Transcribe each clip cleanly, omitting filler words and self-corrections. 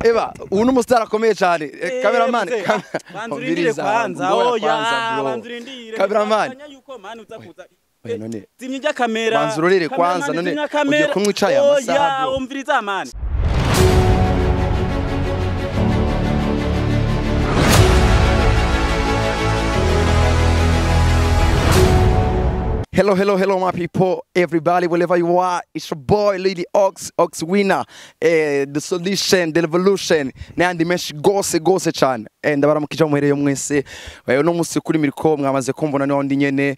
Eba, uyu ni umusitari akomeye cyane. Cameraman, Banza urindire kwanza. Oya, banza urindire. Cameraman. Yuko man uza kuza. Oya, none. Zimya ijya kamera. Banza urorere kwanza none ugiye kunywa icayi amasaha bro. Oya, umviriza man. Hello, hello, hello, my people, everybody, wherever you are. It's your boy, Lady Ox, Ox Winner, the solution, the revolution. N'ayandi menshi gose gose cyane. Ndabaramukije muhereye mwese. Uno musi kuri miriko mwamaze kumbona ni wandi nyene.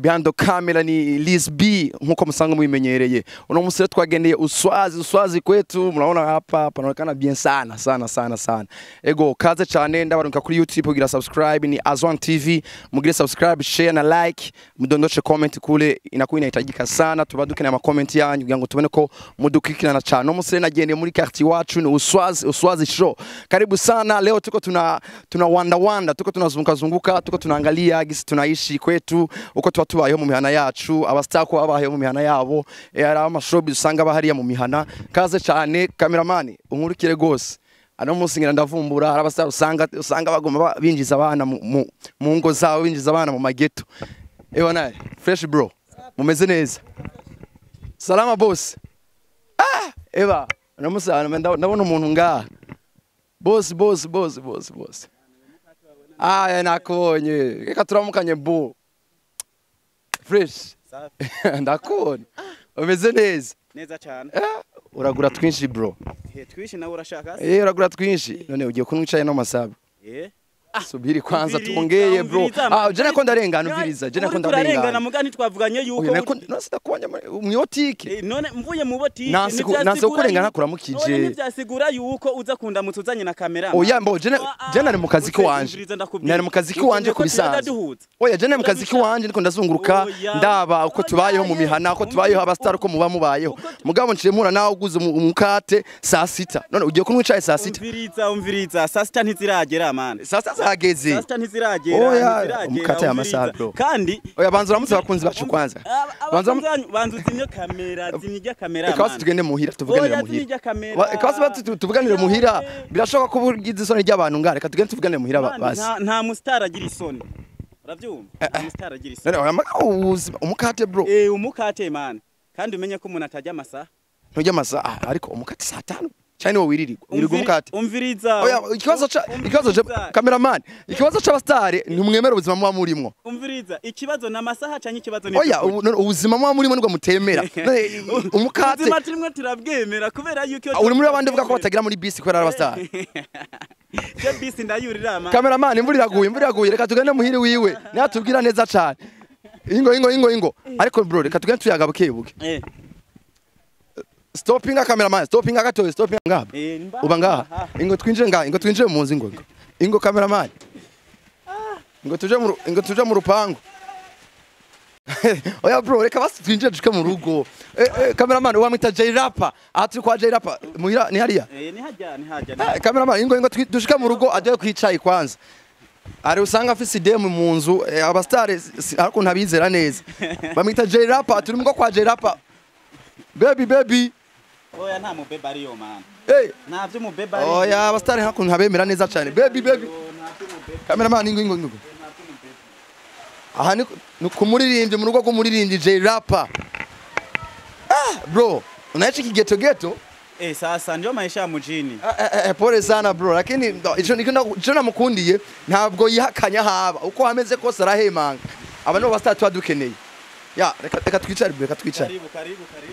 Behind the camera ni Liz B nkuko musanga mubimenyereye. Uno musi rero twagendeye Uswazi, Uswazi kwetu. Mnaona hapa panaonekana bien sana sana sana sana. Ego kaze cyane ndabarunka kuri YouTube kugira subscribe ni Azwan TV, mugire subscribe, share na like, mudondoshe comment kule inakuwa inahitajika sana, tubaduke na makomenti yanyu kugira ngo tubone ko mudukikirana cyane. Uno musi nagendeye muri quartier wacu ni Uswazi, Uswazi show. Karibu sana. Leo tuko tuna wanda wanda, tuko tunazunguka zunguka, tuko tunaangalia gisi tunaishi kwetu, uko tuba tubayeho mu mihana yacu, abastar ko babayeho mu mihana yabo, hari amashobi usanga bahariya mu mihana. Kaze cyane cameraman, unkurikire gose. Ano musi ngira ndavumbura hari abastar usanga bagoma binjiza abana mu ngo zabo, binjiza abana mu mageto. Ewa naye, fresh bro. Mumeze neza. Salama boss. Ah, eba, ano musi ndabona umuntu ngaha. Boss, boss, boss, boss, boss. Ah, nakubonye. Reka turamukanye bo. Fresh. Ndakubonye. Umeze neza. Neza cyane. Uragura twinshi bro. Twinshi nawe urashaka? Uragura twinshi. None ugiye kunywa icayi no masabu. Subiri kwanza tuongeye bro. Ah, je nako ndarengana umviriza, je nako ndarengana. Mugani twavuganye yuko nako nasi mwiyotike. None mvuye mu botike nasi ukurengana kuramukije. None nivyasigura yuko uza kundamutsa uzanye na kamera. Oya mbo je nari mu kazi kiwanje. Nari mu kazi kiwanje kubisanzwe. Oya je nari mu kazi kiwanje ndiko ndazunguruka ndaba uko tubayeho mu mihana, uko tubayeho abastar uko muba mubayeho. Mugabo nciye mpura nawe uguze umukate saa 6. None ugiye kunywa icayi saa 6. Umviriza umviriza saa 6 ntiziragera man. Saa 6 hageze. Saa 6 ntiziragera. Oya umukate ya masaha bro. Kandi oya banza uramutse abakunzi bacu kwanza. Banza uzimye kamera, zimye ijya kamera. Reka basi tugende muhira tuvuganire muhira. Reka basi tuvuganire muhira. Birashoboka ko ugize isoni ry'abantu ngare. Reka tugende tuvuganire muhira basi. Nta mustar agira isoni. Uravyumva? Nta mustar agira isoni. None umukate bro. Umukate man. Kandi umenye ko umuntu atajya amasaha. Ntujya amasaha ariko umukate saa 5. Chani wo wiririgwa wirirwa umukate. Umviriza. Oya ikibazo ca cameraman, ikibazo c'abastare ntimwemera ubuzima muba murimwo. Umviriza, ikibazo na masaha canke ikibazo ni Oya ubuzima muba murimo nibwo mutemera. Umukate ubuzima turimwo turabwemera kubera yuko uri muri abandi uvuga ko batagira muri bisi kubera abastare. Je bisi ndayurira man. Cameraman imvura iraguye, imvura iraguye, reka tugende muhiri wiwe. Natubwira neza cyane. Ingo ingo ingo ingo. Ariko bro reka tugende tuyaga buke buke. Stoppinga cameraman, stoppinga gatoye, stoppinga ngaha. Uba ngaha. Ingo twinjire ngaha, ingo twinjire mu nzu ingo. Ingo cameraman. Ingo tuje mu rupangu. Oya bro, reka basi twinjire dushike mu rugo. Cameraman wamwita J Rapper. Aha turi kwa J Rapper. Muhira ni hariya? Ni hajya, ni hajya. Cameraman ingo ingo dushike mu rugo aje kwicaye kwanza. Ari usanga afise idemu mu nzu, abastar ariko ntabizera neza. Bamwita J Rapper, turi mu kwa J Rapper. Baby baby. Oya nta mubeba ariyo man. Nta byo mubeba ariyo. Oya abastar hakuntu ntabemera neza cyane. Baby baby. Cameraman ingo ingo ingo. Aha ni kumuririmbye mu rugo rw'umuririmbyi J Rapper. Ah bro, unaishi kigeto geto? Sasa ndio maisha ya mjini. Pole sana bro, lakini ico namukundiye ntabwo yihakanya haba. Uko hameze kose arahemanga. Aba nibo bastar twadukeneye. Ya, reka twicare bro, reka twicare. Karibu karibu karibu.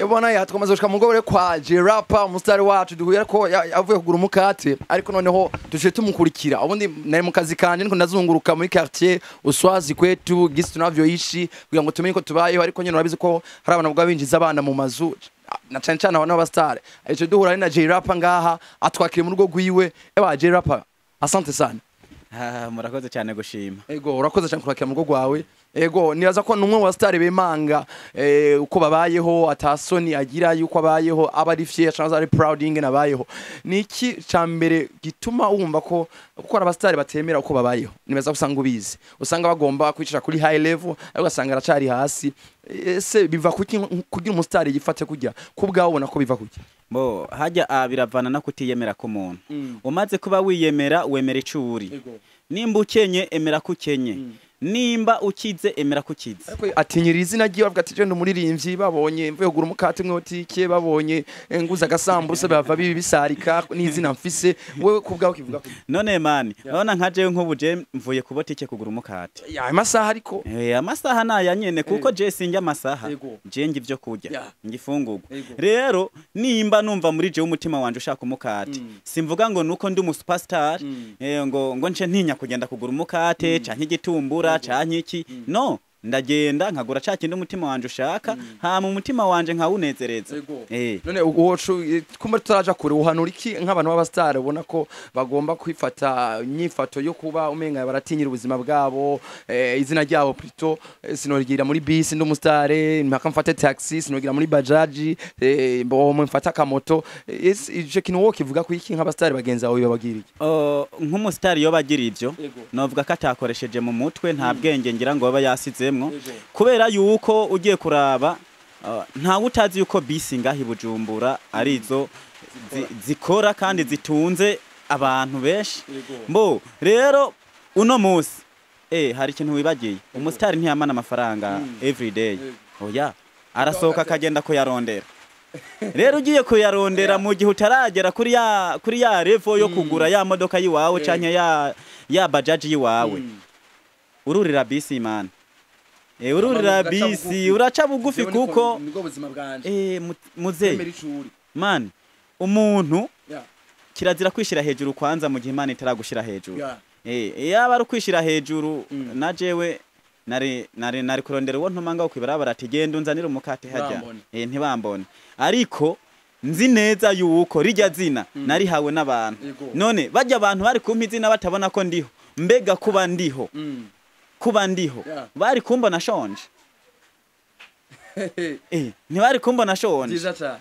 Ebona ya twamaze gushika mu ngobere kwa J Rapper umustar wacu duhuye ko avuye kugura umukate ariko noneho tuje tumukurikira. Ubundi nari mu kazi kanje niko ndazunguruka muri quartier Uswazi kwetu gisi tunavyoishi kugira ngo tumenye ko tubayeho ariko nyene urabizi ko hari abantu bwa binjiza abana mu mazu na cyane cyane abantu b'abastar. Ico duhura na J Rapper ngaha atwakiriye mu rugo rwiwe. Eba J Rapper, asante sana. Murakoze cyane gushima. Ego urakoze cyane kurakira mu rugo rwawe. Ego, nibaza ko numwe wa star bemanga uko babayeho, atasoni agira yuko abayeho, aba ari fier cyangwa ari proud ingene abayeho. Niki ca mbere gituma wumva ko kuko aba star batemera uko babayeho? Nibaza ko usanga ubizi, usanga bagomba kwicara kuri high level ariko ugasanga aracari hasi. Ese biva kuki kugira umustar yifate kujya kubwawe? Ubona ko biva kuki? Bo hajya biravana no kutiyemera k'umuntu. Umaze kuba wiyemera, wemera ico uri. Nimba ukenye, emera ko ukenye. Nimba ukize, emera ko ukize. Ariko atinyira izina ryiwe, avuga ati: "Je ndi umuririmbyi, babonye mvuye kugura umukate mwotike, babonye nguze agasambusa, bava bibi bisarika n'izina mfise." Wewe kubwawe kivuga kuki? None mani, urabona nka jewe, nk'ubu je mvuye ku botike kugura umukate. Ya amasaha ariko. Amasaha naya nyene, kuko je sinjya amasaha. Je njya ivyo kurya, ngifungurwa. Rero nimba numva muri jewe umutima wanje ushaka umukate, simvuga ngo nuko ndi umu superstar ngo nce ntinya kugenda kugura umukate canke igitumbura canke iki. No ndagenda nkagura ca kindi umutima wanje ushaka, hama umutima wanje nkawunezereza. None uwocu kumbe tutaraja kure, uhanura iki nk'abantu b'abastar ubona ko bagomba kwifata inyifato yo kuba umenga baratinyira ubuzima bwabo, izina ryabo plutôt, sinogira muri bisi ndi umustar, mpaka mfate taxi, sinogira muri bajaji, mbo mfata akamoto. Ico kintu wowe kivuga ku iki nk'abastar bagenzi bawe babagira iki? Nk'umusitari yo bagira ivyo, novuga ko atakoresheje mu mutwe, nta bwenge ngira ngo baba yasizemwo. Kubera yuko ugiye kuraba, ntawe utazi yuko bisi ngaha i Bujumbura arizo zikora kandi zitunze abantu benshi. Mbo rero uno munsi hari ikintu wibagiye: umusitari ntiyamana amafaranga everyday. Oya, arasohoka akagenda kuyarondera. Rero ugiye kuyarondera mu gihe utaragera kuri ya level yo kugura ya modoka yiwawe canke ya bajaji yiwawe, ururira bisi man, ururira Uraca bisi, bugufi. uraca bugufi kuko nibwo buzima bwanje. Muzeyi Kwemera icuri. Man, umuntu kirazira kwishira hejuru kwanza mu gihe Imana itaragushira hejuru. Yaba ari ukwishira hejuru, na jewe nari kurondera uwo ntuma ngaho kwibarabara ati: "Genda unzanire umukate hajya." Ntibambone. Ntibambone, ariko nzi neza yuko rijya zina narihawe n'abantu. None bajya abantu bari kumpa izina batabona ko ndiho? Mbega kuba ndiho, kuba ndiho, bari kumbona shonje? Ntibari kumbona shonje. Byiza cyane.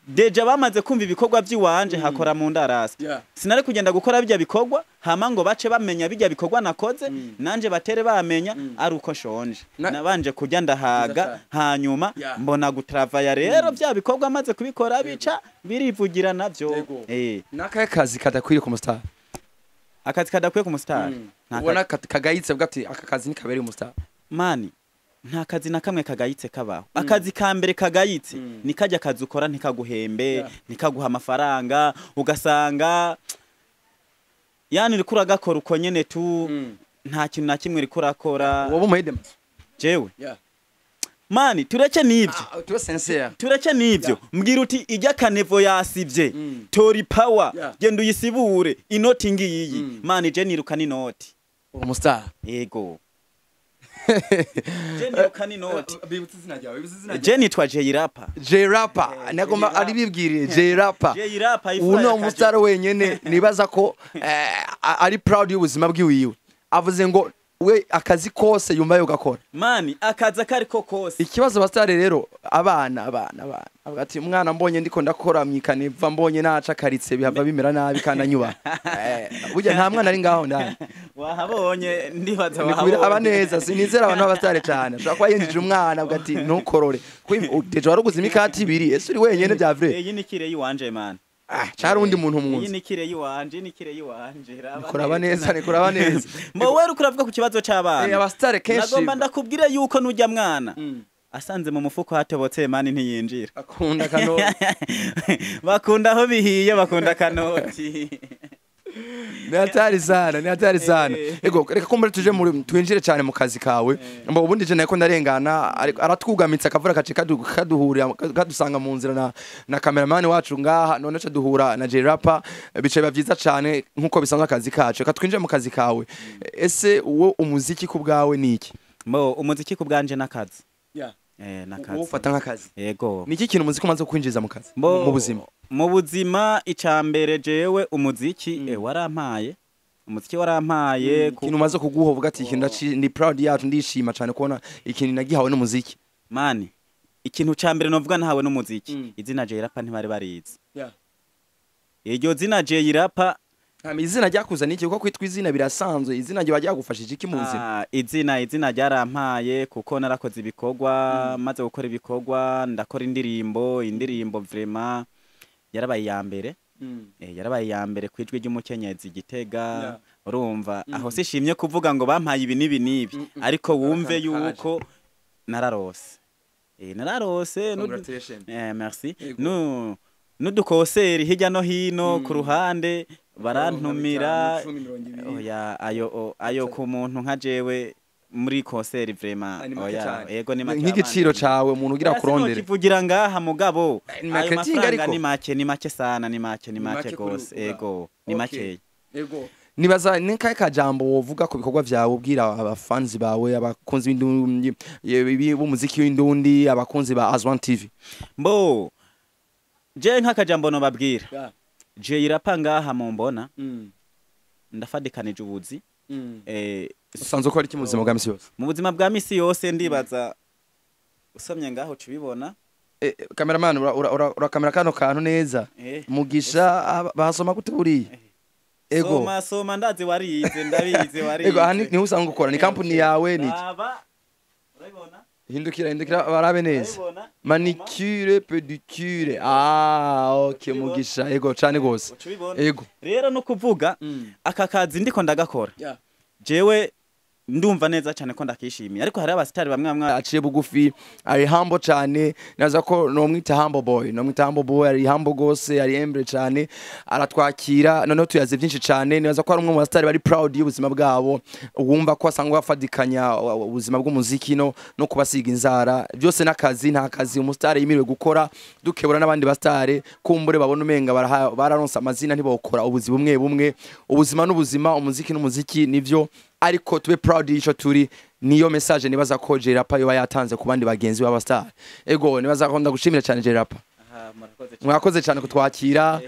Déjà bamaze kumva ibikorwa by'iwanje hakora mu ndarasi. Sinari kugenda gukora bijya bikorwa hama ngo bace bamenya bijya bikorwa nakoze, nanje batere bamenya ari uko shonje. Nabanje kurya ndahaga, Byiza cyane. hanyuma mbona gutravaya. Rero bya bikorwa maze kubikora bica birivugira navyo. Nakahe kazi kadakwiriye ku mustar? Akazi kadakwiye ku mustar? Nta Ubona kagayitse, uvuga ati: "Aka kazi nikabereye umustar." Mani, nta kazi na kamwe kagayitse kabaho. Akazi ka mbere kagayitse ni kajya kazi ukora ntikaguhembe, ntikaguha amafaranga, ugasanga yani uriko uragakora uko nyene tu, nta kintu na kimwe uriko urakora. Wowe umuhedema? Jewe mani, tureke n'ibyo. Ah, tube sincere. Tureke n'ibyo. Mbwira uti ijya caniveau yasivye, tori power, genda uyisibure, inoti ngiyi. Mani, je nirukana inoti. Umustar? Yego, je nirukana inoti. Bibutse izina ryawe, bibutse izina. Je nitwa J-Rapa. J-Rapa, nagomba J-Rapa. ari bibwiriye J-Rapa. J-Rapa ifura Uno ya mustar wenyene nibaza ko ari proud y'ubuzima bwiwiwe. Avuze ngo we akazi kose yumva yo gakora. Mani, akazi akariko kose. Ikibazo abasitari rero, abana avuga ati: "Umwana mbonye ndiko ndakora mwikaneva, mbonye naca karitse, bihava bimera nabi kandi anyuba." Burya nta mwana ari ngaho ndani. Wahabonye, ndibaza. Nikubira aba Wahabonye. neza, sinizera abantu b'abasitari cyane. Ashobora kuba yinjije umwana avuga ati: "Ntukorore." Déjà waruguze imikati ibiri, ese uri wenyene bya vrai? Iyi ni kire yiwanje man. Ah, cari undi muntu Iyi munzu. ni kire yiwanje, ni kire yiwanje. Raba. Nikuraba neza, nikuraba neza. Mbo wewe uriko uravuga ku kibazo c'abana. Abasitari kenshi Nagomba ndakubwire yuko nujya mwana asanze mu mufuko hatobotse, mani, ntiyinjira. Akunda kano. Bakunda aho bihiye, bakunda kanoti. Ni hatari sana, ni hatari sana. Ego, reka kumbure tuje muri twinjire cyane mu kazi kawe. Mbo ubundi je nako ndarengana, ariko aratwugamitse akavura kace kaduhurira kadusanga mu nzira na cameraman wacu ngaha, none ca duhura na J-Rapper, bice biba byiza cyane nkuko bisanzwe akazi kacu. Reka twinjire mu kazi kawe. Ese uwo umuziki ku bwawe ni iki? Mbo umuziki ku bwanje n'akazi. Wowe N'akazi. ufata nk'akazi? Yego. Ni iki kintu umuziki umaze kwinjiza mu kazi, Mbo mu buzima? Mu buzima, icambere jewe umuziki warampaye. Umuziki warampaye Ikintu umaze kuguha uvuga ati ikintu ni proud yacu, ndishima cyane kubona ikintu nagihawe n'umuziki. Mani, ikintu ca mbere novuga nahawe n'umuziki, izina Jay Rapa ntibari barizi. Iryo zina Jay Rapa. Hama izina ryakuzana iki? Kuko kwitwa izina birasanzwe, izina ryo ryagufashije iki mu buzima? Ah, izina ryarampaye kuko narakoze ibikorwa, maze gukora ibikorwa ndakora indirimbo vraiment yarabaye iya mbere. Yarabaye iya mbere ku Ijwi ry'Umukenyezi Gitega. Urumva aho sishimye kuvuga ngo bampaye ibi n'ibi n'ibi, ariko wumve Akantu kaje. yuko nararose. Nararose merci. Yego. Nu n'udukoseri hirya no hino ku ruhande barantumira. Oya, ayo ayo ku muntu nka jewe muri koseri vraiment, Ni make oya. cane. Yego, ni make. Nk'igiciro abandi. cawe umuntu ugira Oya, kurondere? sinokivugira ngaha, mugabo Ni ayo marketing mafaranga ariko. ni make, ni make sana, ni make, ni Ni make make kuri gose. Ego, ni make. Ego. Nibaza ni kahe kajambo wovuga ku bikorwa vyawe, ubwira abafanzi bawe, abakunzi b'indundi, b'umuziki w'indundi, abakunzi ba Azwan TV? Mbo je nk'akajambo nobabwira, je irapa ngaha mumbona ndafadikanije ubuzi Usanzwe ukora iki mu buzima bwa misi yose? Mu buzima bwa misi yose, ndibaza usomye ngaho uca ubibona. Cameraman, urakamera kano kantu neza. Mugisha, bahasoma gute buriya? Ego. Soma, soma, ndazi warize, ndabizi warize. Ego, aha niho usanzwe ukora, ni company yawe, ni iki? Raba, urabibona? Hindukira, hindukira barabe neza. Urabibona? Manicure, pedicure. Ah, okay. Ubibona? Mugisha, ego cane gose. Uca ubibona. Ego. Rero no kuvuga aka kazi ndiko ndagakora, jewe ndumva neza cyane ko ndakishimiye, ariko hari abasitari bamwe bamwe Aciye bugufi, ari humble cyane. Naza ko nomwita humble boy, nomwita humble boy, ari humble gose, ari humble cyane, aratwakira. Noneho tuyaze byinshi cyane. Nibaza ko ari umwe mu basitari bari proud y'ubuzima bwabo, wumva ko asanzwe afadikanya ubuzima bw'umuziki no kubasiga inzara byose n'akazi. Nta kazi umusitari yimiriwe gukora. Dukebura n'abandi basitari kumbure babona umenga bararonse amazina ntibokora ubuzi bumwe bumwe. Ubuzima n'ubuzima, umuziki n'umuziki, nivyo, ariko tube proud y'ico turi. Niyo message nibaza ko Jay Rapa yoba yatanze ku bandi bagenzi b'aba star. Ego, nibaza ko ndagushimira cyane, Jay Rapa. Aha, murakoze cyane. Mwakoze cyane kutwakira.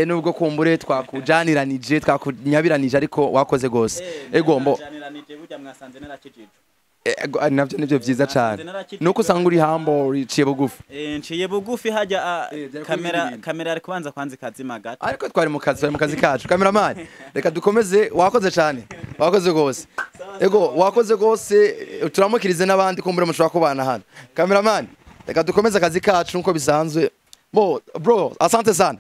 Nubwo kumbure twakujaniranije, twakunyabiranije, ariko wakoze gose. Ego, mbo Najaniranije, burya mwasanze narakijijwe. Ego, navyo nivyo vyiza cyane. Mwasanze narakijijwe. Nuko usanga uri humble, uriciye bugufi. Nciye bugufi hajya Byari kamera kuba ibindi. Kamera ari kubanza kwanza ikazima gato. Ariko twari mu kazi, twari mu kazi kacu. Cameraman, reka dukomeze. Wakoze cyane, wakoze gose. Ego, wakoze gose. Turamukirize n'abandi kumbure mushobora kubana hano. Cameraman, reka dukomeze akazi kacu nkuko bisanzwe. Bo bro, asante sana.